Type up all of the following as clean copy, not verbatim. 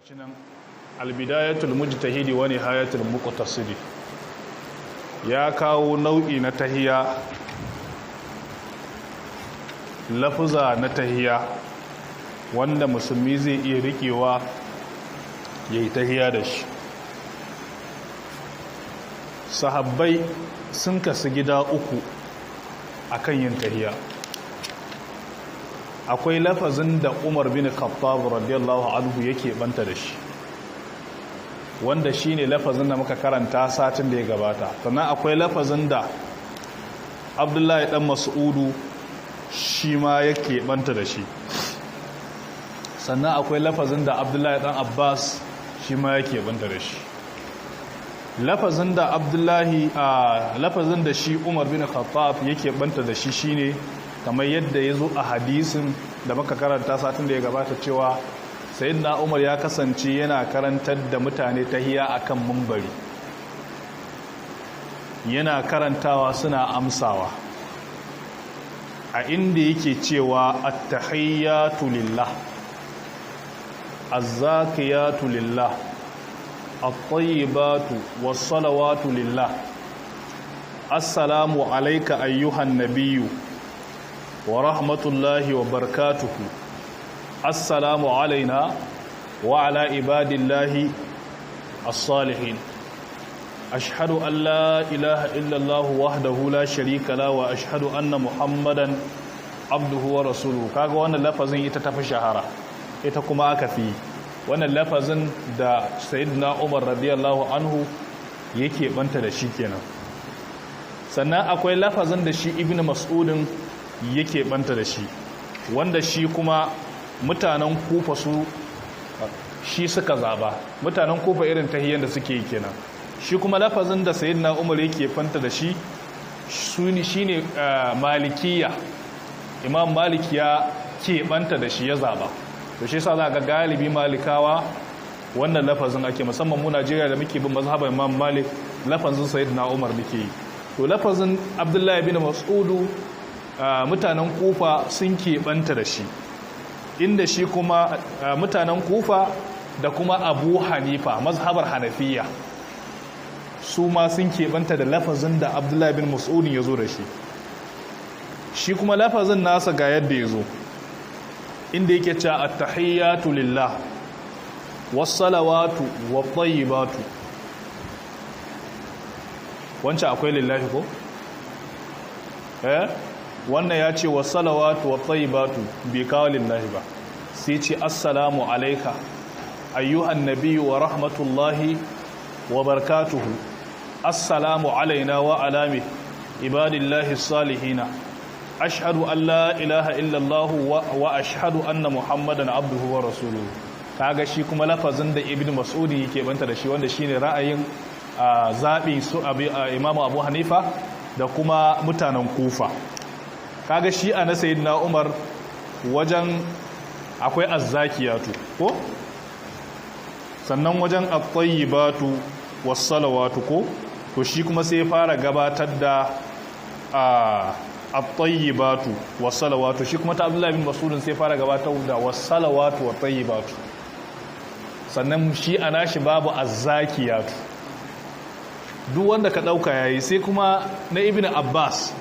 Gashi nan albidayatul mujtahidi wa nihayatul muqtasidi ya kawo nau'i na tahiya, lafuza na tahiya wanda musulmi zai iya rikewa yayi tahiya da shi. Sahabbai sun kasu gida uku akan yin tahiya. Akwai lafazin da Umar bin Khattab radiyallahu anhu yake banta da shi, wanda shine lafazin da muka karanta satin da ya gabata. Sannan akwai lafazin da Abdullahi dan Mas'udu shi ma yake banta da shi. Sannan akwai lafazin da Abdullahi dan Abbas shi ma yake banta da shi. Lafazin da Abdullahi lafazin da shi Umar bin Khattab yake banta da shi shine kamar yadda ya zo a hadisin da muka karanta satin da ya gabata cewa Sayyidina Umar ya kasance yana karantar da mutane tahiya akan mumbari, yana karantawa suna amsawa, a inda yake cewa at-tahiyyatu lillah, az-zakiyatu lillah, at-tayyibatu was-salawatu lillah, assalamu alayka ayyuhan nabiyyu wa rahmatullahi wa barakatuhu, assalamu alaina wa ala ibadillahi as-salihin, ashhadu an la ilaha illallah wahdahu la sharika la wa ashhadu anna muhammadan abduhu wa rasuluhu. Kaga wannan lafazin ita tafi shahara, ita kuma aka fi wannan lafazin da Sayyidina Umar radiyallahu anhu yake banta da shi kenan. Sannan akwai lafazin da shi Ibn Mas'udin yake banta da shi, wanda shi kuma mutanen Kufa su shi suka zaba. Mutanen Kufa irin tahiyyar da suke yi kenan. Shi kuma lafazin da Sayyidina Umar yake banta da shi shine Malikiya. Imam Malik ya keɓanta da shi, ya zaba. To shi yasa za ga galibi Malikawa wannan lafazin ake, musamman mu Najeriya da muke bin mazhabar Imam Malik, lafazin Sayyidina Umar muke yi. To lafazin Abdullahi bin Mas'udu mutanen Kufa sun keɓanta da shi, inda shi kuma mutanen Kufa da kuma Abu Hanifa mazhabar Hanafiya su ma sun keɓanta da lafazin da Abdullahi bin Mas'udin ya zo da shi. Shi kuma lafazin nasa ga yadda ya zo, inda yake cewa at-tahiyyatu lillah was-salawatu wat-tayyibatu. Wancan akwai lillahi ko? Wannan ya ce was-salawatu wat-tayyibatu, bai kawo lillahi ba. Sai ce assalamu alayka ayyuhan nabiyyu wa rahmatullahi wa barakatuhu, assalamu alaina wa ala ibadillahi salihina, ashhadu an la ilaha illallah wa ashhadu anna muhammadan abduhu wa rasuluhu. Kaga shi kuma lafazin da Ibn Mas'ud yake banta da shi, wanda shine ra'ayin zaɓin su Imam Abu Hanifa da kuma mutanen Kufa. Kaga shi a na Sayyidina Umar wajen akwai azzakiyatu ko, sannan wajen at-tayyibatu was-salawatu ko, to shi kuma sai fara gabatar da at-tayyibatu was-salawatu. Shi kuma ta Abdullahi bin Mas'ud sai fara gabatar da was-salawatu wat-tayyibatu. Sannan shi ana shi babu azzakiyatu. Duk wanda ka dauka yayi. Sai kuma na Ibn Abbas,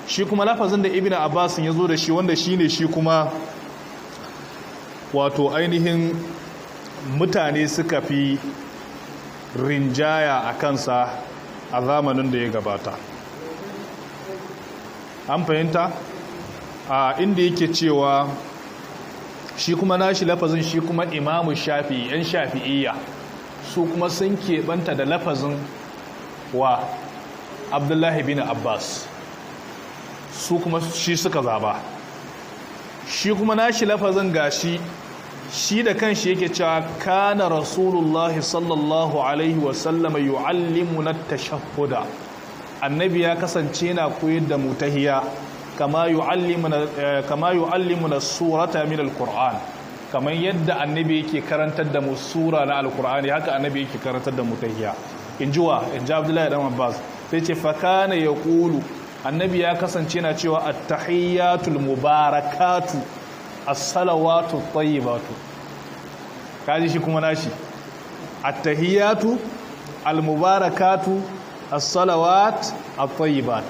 shi kuma lafazin da Ibn Abbas ya zo da shi, wanda shine shi kuma wato ainihin mutane suka fi rinjaya a kansa a zamanin da ya gabata. An fahimta? A inda yake cewa shi kuma nashi lafazin, shi kuma Imamu Shafi'i, yan Shafi'iyya su kuma sun keɓanta da lafazin wa Abdullahi bin Abbas, su kuma shi suka zaba. Shi kuma nashi lafazin gashi shi da kanshi yake cewa kana Rasulullahi sallallahu alaihi wasallam yu'allimuna at-tashahhuda, annabi ya kasance yana koyar da mu tahiyya kama yu'allimuna surata min al-Qur'an, kamar yadda annabi yake karantar da mu sura na al-Qur'ani, haka annabi yake karantar da mu tahiyya. Injiwa inji Abdullahi dan Abbas. Sai ce fa kana yaqulu, annabi ya kasance yana cewa at-tahiyyatul mubarakatu as-salawatu tayyibatu. Kaji shi kuma nashi attahiyatu almubarakatu as-salawat at-tayyibat.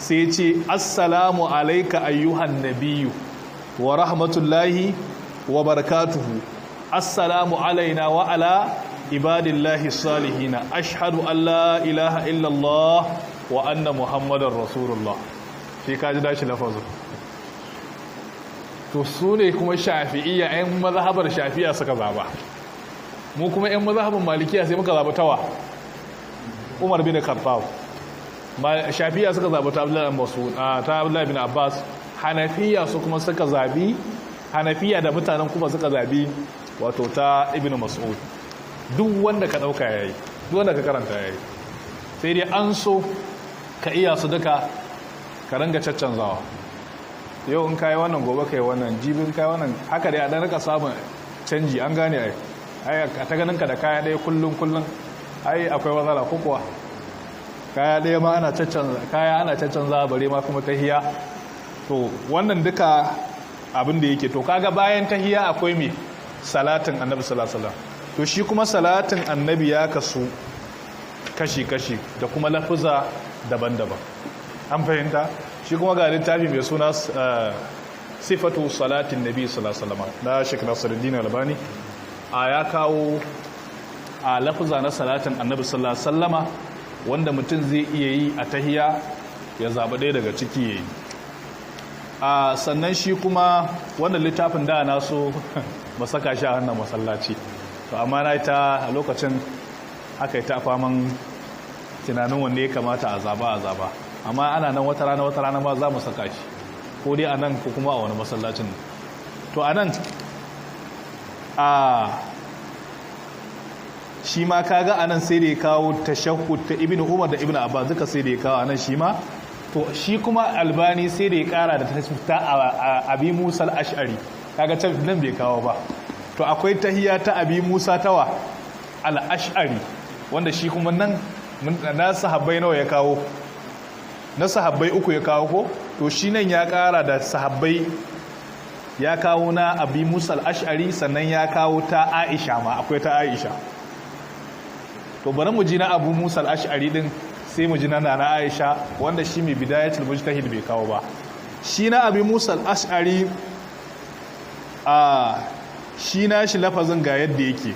Sai ce assalamu alayka ayyuhan nabiyyu wa rahmatullahi wa barakatuhu, assalamu alaina wa ala ibadillahi salihina, ashhadu an la ilaha illallah wa anna muhammadar rasulullah. Shi kaji dashi lafazin. To su ne kuma shafi'iyya, 'yan mazhabar shafi'a suka zaba. Mu kuma 'yan mazhabar malikiya sai muka zaba tawa Umar bin Khattab. Shafi'a suka zaba ta Abdullahi bin Mas'ud, ta Abdullahi bin Abbas. Hanafiya su kuma suka zabi, Hanafiya da mutanen kuma suka zabi wato ta Ibn Mas'ud. Duk wanda ka dauka yayi, duk wanda ka karanta yayi. Sai dai an so ka iya su duka, ka ranga caccanzawa. Yau in kayi wannan, gobe kai wannan, jibin kayi wannan, haka dai a dan rika samun canji. An gane ai. Ai ta ganin ka da kaya ɗaya kullun kullun, ai akwai matsala ko kuwa? Kaya ɗaya ma ana caccanza kaya, ana caccanza, bare ma kuma tahiya. To wannan duka abin da yake. To kaga bayan tahiya akwai me? Salatin Annabi sallallahu alaihi wasallam. To shi kuma salatin Annabi ya kasu kashi-kashi da kuma lafuza daban-daban. An fahimta? Shi kuma ga littafi mai suna Sifatu Salatin Nabi sallallahu alaihi wasallam na Sheikh Nasiruddin Albani. A ya kawo a lafuza na salatin Annabi sallallahu alaihi wasallama wanda mutum zai iya yi a tahiya, ya zaɓi ɗaya daga ciki yayi. A sannan shi kuma wannan littafin da na so ba saka shi a hannun masallaci, to amma na ta a lokacin aka yi ta faman tunanin wanda ya kamata a zaba a zaba. Amma ana nan, wata rana wata rana ma za mu saka shi, ko dai a nan ko kuma a wani masallacin. To a nan a shi ma kaga a nan sai da ya kawo tashahhud ta Ibn Umar da Ibn Abbas duka, sai da ya kawo a nan shi ma. To shi kuma Albani sai da ya kara da ta Abi Musa al-Ash'ari. Kaga can nan bai kawo ba. To akwai tahiyya ta Abi Musa tawa al-Ash'ari, wanda shi kuma nan na sahabbai nawa ya kawo? Na sahabbai uku ya kawo ko? To shi nan ya kara da sahabbai, ya kawo na Abi Musa al-Ash'ari, sannan ya kawo ta Aisha ma, akwai ta Aisha. To bari mu ji na Abu Musa al-Ash'ari din, sai mu ji na Nana Aisha, wanda shi mai Bidayatul Mujtahid bai kawo ba. Shi na Abi Musa al-Ash'ari, a shi na shi lafazin ga yadda yake: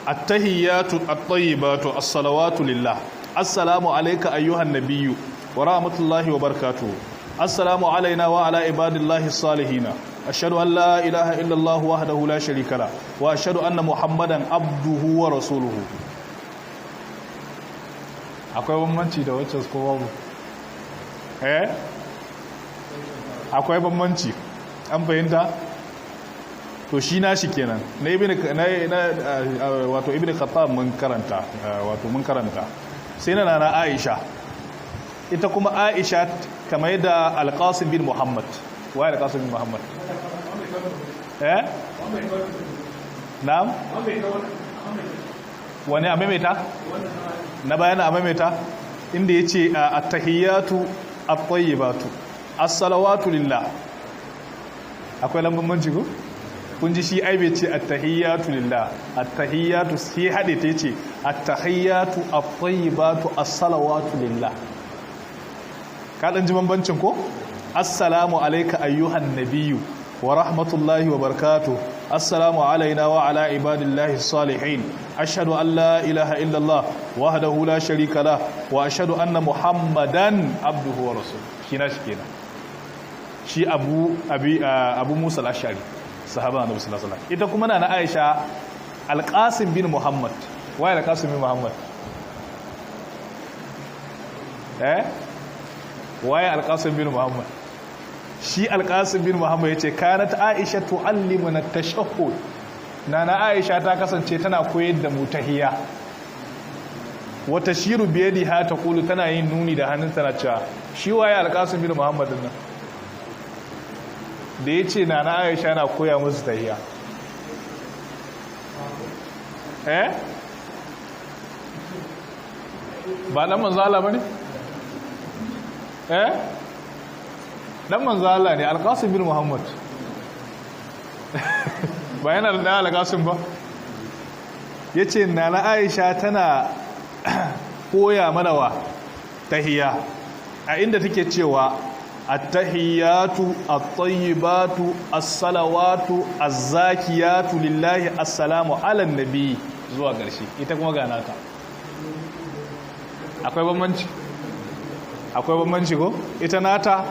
At-tahiyyatu at-tayyibatu as-salawatu lillah, assalamu alayka ayyuhan nabiyyu wa rahmatullahi wa barakatuh, assalamu alayna wa ala ibadillahi as-salihin, ashhadu an la ilaha illallah wahdahu la sharika la wa ashhadu anna Muhammadan abduhu wa rasuluhu. Akwai bambanci da wacce ko babu? Eh, akwai bambanci. An fahimta? To shi na shi kenan na ibn na wato Ibn Khattab mun karanta, wato mun karanta. Sai na Nana Aisha. Ita kuma Aisha, kamar yadda Al-Qasim bin Muhammad, waye Al-Qasim bin Muhammad? Eh, na'am. Wani a maimaita na bayana, a maimaita inda yace at-tahiyyatu at-tayyibatu as-salawatu lillah. Akwai lambambanci ko? Kun ji shi ai bai ce at-tahiyyatu lillah, at-tahiyyatu, sai hade ta, yace at-tahiyyatu at-tayyibatu as-salawatu lillah. Ka dan ji bambancin ko? Assalamu alayka ayyuhan nabiyyu wa rahmatullahi wa barakatuh, assalamu alaina wa ala ibadillahi salihin, ashhadu an la ilaha illallah wahdahu la sharika lah wa ashhadu anna Muhammadan abduhu wa rasuluhu. Shi na shi kenan, shi Abu Musa al-Ash'ari, sahaba Annabi sallallahu alaihi wasallam. Ita kuma na Aisha, Al-Qasim bin Muhammad. Waye Al-Qasim bin Muhammad? Eh, waye Al-Qasim bin Muhammad? Shi Al-Qasim bin Muhammad yace: kanat Aisha tuallimuna tashahhud. Nana Aisha ta kasance tana koyar da mu tahiyya. Wa tashiru bi yadiha, taqulu, tana yin nuni da hannunta na cewa. Shi waye Al-Qasim bin Muhammad din nan da yace Nana Aisha na koya musu tahiyya? Eh, ba dan manzo Allah bane? Eh, dan manzo Allah ne, Al-Qasim bin Muhammad. Ba yana da ɗaya Alƙasim ba? Ya ce Nana Aisha tana koya mana wa tahiya, a inda take cewa attahiyatu at-tayyibatu as-salawatu az-zakiyatu lillahi assalamu ala nabi, zuwa ƙarshe. Ita kuma ga nata. Akwai bambanci? Akwai bambanci ko? Ita nata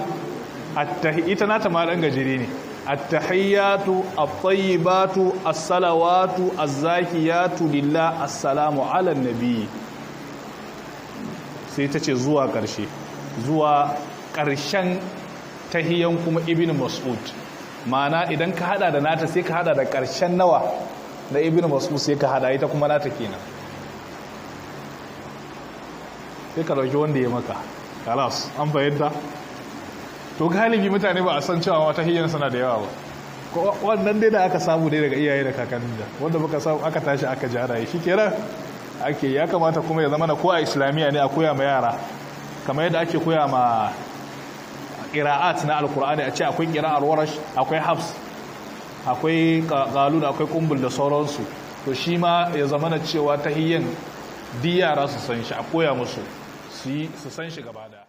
ma dan gajere ne: attahiyatu at-tayyibatu as-salawatu az-zakiyatu lillah assalamu ala nabi. Sai ta ce zuwa ƙarshe, zuwa ƙarshen tahiyan kuma Ibn Mas'ud. Ma'ana, idan ka hada da nata, sai ka hada da ƙarshen nawa? Na Ibn Mas'ud. Sai ka hada ita kuma nata kenan, sai ka dauki wanda ya maka, kalas. An fahimta? To, galibi mutane ba a san cewa wata hiyar suna da yawa ba. Wannan dai da aka samu dai daga iyaye da kakannin da wanda muka samu, aka tashi aka ji ana yi, shi kenan ake. Ya kamata kuma ya zama na ko a Islamiyya ne a koya ma yara, kamar yadda ake koya ma ƙira'at na Alkur'ani, a ce akwai ƙira'ar Warash, akwai Hafs, akwai Qalun, akwai Kumbul da sauransu. To, shi ma ya zama na cewa tahiyyan di yara su san shi, a koya musu su san shi gaba da